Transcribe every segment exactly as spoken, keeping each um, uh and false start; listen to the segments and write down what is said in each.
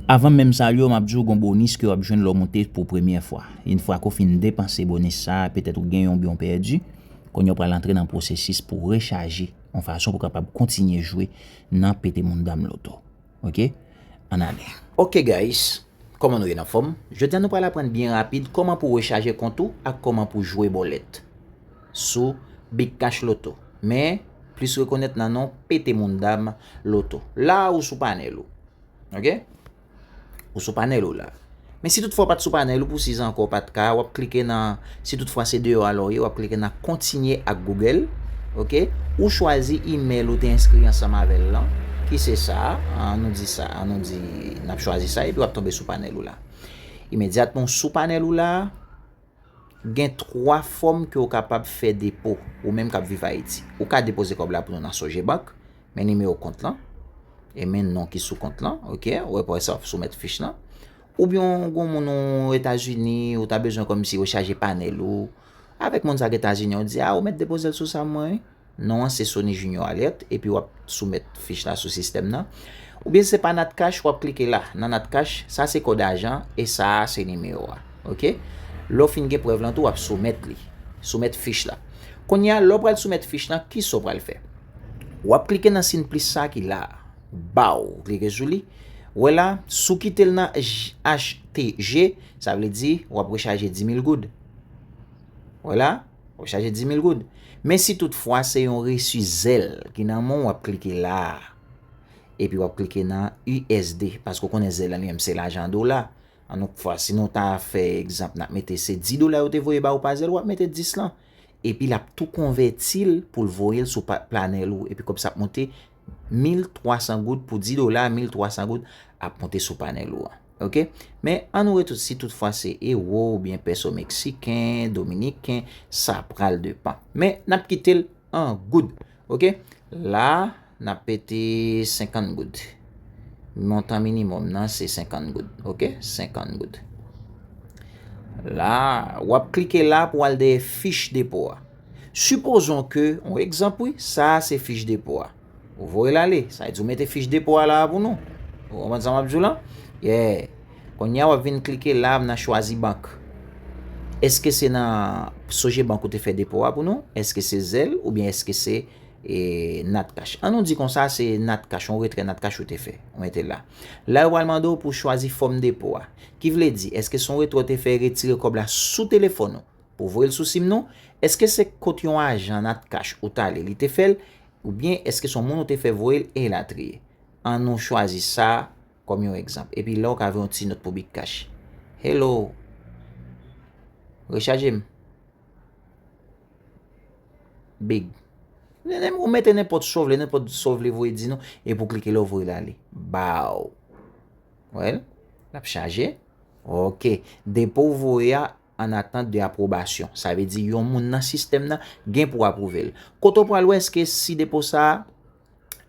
Avan menm salye w, m ap di w gon bonis ke w ap jwenn lè w moute pou premyè fwa. Yon fwa ke w fin depanse bonis sa a, petèt ou genyen oubyen w pèdi, kounye a w pral antre nan pwosesis pou rechaje yon fason pou w kapab kontinye jwe nan Pete Moun Dam Loto. Oke? Ann ale. Oke guys, kòman nou ye, n anfòm? Jodi a nou pral aprann byen rapid kòman pou rechaje kont ou ak kòman pou jwe bòlèt sou Big Cash Loto, men plis rekonèt nan non Pete Moun Dam Loto. La ou sou panèl ou. Oke? Ou sou panèl ou la. Men si toutfwa w pa t sou panèl ou pou sizan ankò w pa t ka, w ap klike nan, si toutfwa se deyò a la w ye, w ap klike nan kontinye ak Google. Oke? Ou chwazi imèl ou te enskri ansanm avè l lan, ki se sa, an nou di sa, an nou di n ap chwazi sa, epi w ap tonbe sou panèl ou la. Imedyatman w sou panèl ou la, gen twa fòm ke w kapab fè depo, ou menm k ap viv Ayiti. Ou ka depoze kòb la pou nou nan Sogebank, men nimewo kont lan, e men non ki sou kont lan, oke, ou wè pa sa w ap soumèt fich lan. Oubyen w gon moun ou Etazini, ou ta bezwen kòmsi rechaje panèl ou, avèk moun sa k Etazini, ou di, a, ou mèt depoze l sou sa mwen, wi. Non an se Sony Junior Alerte, epi w ap soumèt fich la sou sistèm nan. Oubyen se pa Natcash, w ap klike la, nan Natcash, sa se kòd ajan, e sa a se nimewo a. Oke? Lè w fin gen prèv lan tou, w ap soumèt li. Soumèt fich la. Kounye a, lè w pral soumèt fich lan, kisa w pral fè? W ap klike nan siy plis sa ki la a. Baw, klike sou li. Wè la, si w kite l nan J-, H T G, sa vle di w ap rechaje di mil goud. Wè la, w ap chaje di mil goud. Men si toutfwa se yon resi Zelle ki nan men w, w ap klike la a. Epi w ap klike nan U S D, paske w konnen Zelle lan li menm se lajan dola. An nou fwa, si nou ta fè egzanp, n ap mete se di dola yo te voye ba ou pa Zelle, w ap mete dis lan. Epi l ap tou konvèti l pou l voye l sou pa-, panèl ou. Epi kòb sa ap monte mil twa san goud pou di dola, mil twa san goud ap monte sou panèl ou an. Oke? Men an nou retoun si toutfwa se ewo oubyen pèso meksiken, dominiken, sa pral depan. Men n ap kite l an goud. Oke? La, n ap mete senkant goud. Montan minimòm nan se senkant goud. Oke? Senkant goud. La, w ap klike la pou al dèyè fich depo a. Sipozon ke, yon egzanp wi, sa a se fich depo a. Ou voye l ale. Sa vle di ou mete fich depo a la a pou nou. Ou konprann sa m ap di w lan? Yeah. Kounye a w ap vin klike la nan chwazi bank. Èske se nan Sogebank ou te fè depo a pou nou? Èske se Zelle oubyen èske se, e, Natcash? An nou di konsa se Natcash, yon retrè Natcash ou te fè. Ou mete l la. La yo pral mande w pou w chwazi fòm depo a. Ki vle di, èske se yon retrè ou te fè retire kòb la sou telefòn ou pou voye l sou sim nou? Èske se kot yon ajan Natcash ou t ale li te fè l? Oubyen èske se yon moun ou te fè voye l elatriye? An nou chwazi sa kòm yon egzanp. Epi la w ka voye yon ti nòt pou Big Cash. Hello. Rechaje m. Big. Ou mete nenpòt sa w vle, nenpòt sa w vle voye di nou, epi w klike la w voye l ale. Baw. Wè l? L ap chaje. Oke. Depo w voye a an atant de apwobasyon. Sa vle di yon moun nan sistèm nan gen pou apwouve l. Kote w pral wè èske si depo sa a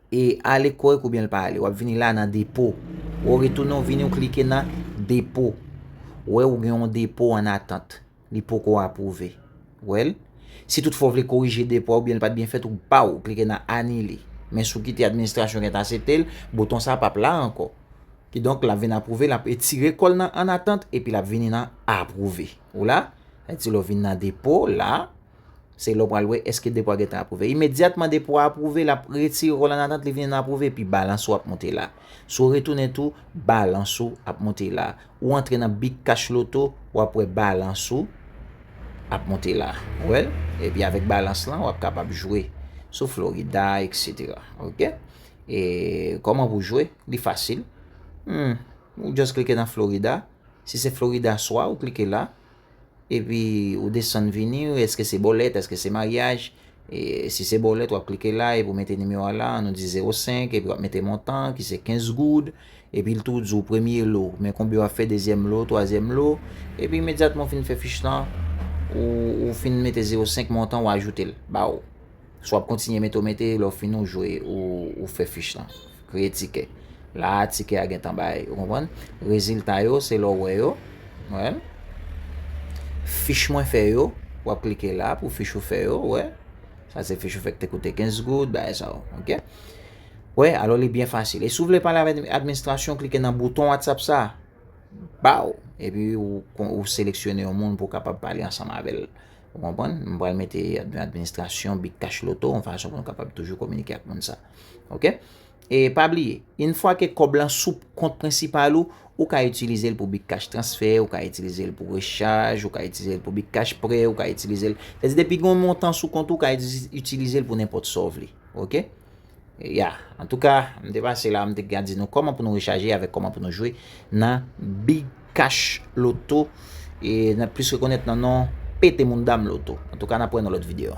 e ale kòrèk oubyen l pa ale. W ap vini la nan depo. Ou retounen, w vini, w klike nan depo. Ou wè ou gen yon depo an atant. Li poko apwouve. Ou wè l? Si toutfwa w vle korije depo a oubyen l pa t byen fèt, ou baw, klike nan anile. Men si w kite administrasyon gentan asepte l, bouton sa p ap la ankò. Kidonk, l ap vin apwouve, l ap etire kò l nan an atant, epi l ap vini nan apwouve. Ou la? Sa vle di lè w vin nan depo, la, se lè w pral wè èske depo a gentan apwouve. Imedyatman depo a apwouve, l ap retire kò l an atant, li vin apwouve, epi balans ou ap monte la. Si w retounen tou, balans ou ap monte la. Ou antre nan Big Cash Loto, w ap wè balans ou ap monte la. Ou wè l? Epi avèk balans lan, w ap kapab jwe sou Florida, etsetera. Oke? E kòman pou jwe? Li fasil. Hmm. Ou just klike nan Florida. Si se Florida swa, ou klike la. Epi ou desann vini, èske se bòlèt, èske se maryaj? E si se bòlèt, w ap klike la, epi w mete nimewo a la, an nou di zewo senk, epi w ap mete montan, ki se kenz goud. Epi l tou di w premye lo, men konbyen w ap fè, dezyèm lo, twazyèm lo. Epi imedyatman w fin fè fich lan, ou, ou fin mete zewo senk montan, w ajoute l, baw. Si w ap kontinye mete, w mete, lè w fini, w jwe, ou, ou fè fich lan. Kreye tikè. La a, tikè a gentan bay. Ou konprann? Rezilta yo, se lè w wè yo. Wè. Fich mwen fè yo. W ap klike la pou fich ou fè yo. Wè. Sa se fich ou fè ki te koute kenz goud, bagay sa yo. Oke? Prè? Alò, li byen fasil. E si w vle pale avèk administrasyon, klike nan bouton WhatsApp sa a. Baw! Epi ou, ou seleksyone yon moun pou w kapab pale ansanm avè l. Ou konprann? M pral mete administrasyon Big Cash Lotto yon fason pou nou kapab toujou kominike ak moun sa. Oke? E pa bliye, yon fwa ke kòb lan sou kont prensipal ou, ou ka itilize l pou Big Cash transfè, ou ka itilize l pou rechaj, ou ka itilize l pou Big Cash prè, ou ka itilize l. Sètadi depi gen yon montan sou kont ou, ou ka itilize l pou nenpòt sa w vle. Oke? Ya, antouka, m te pase la, m te ka di nou kòman pou nou rechaje avèk kòman pou nou jwe nan Big Cash Lotto, e nan plis rekonèt nan non Pete Moun Dam Lotto. Antouka, n ap wè nan lòt videyo.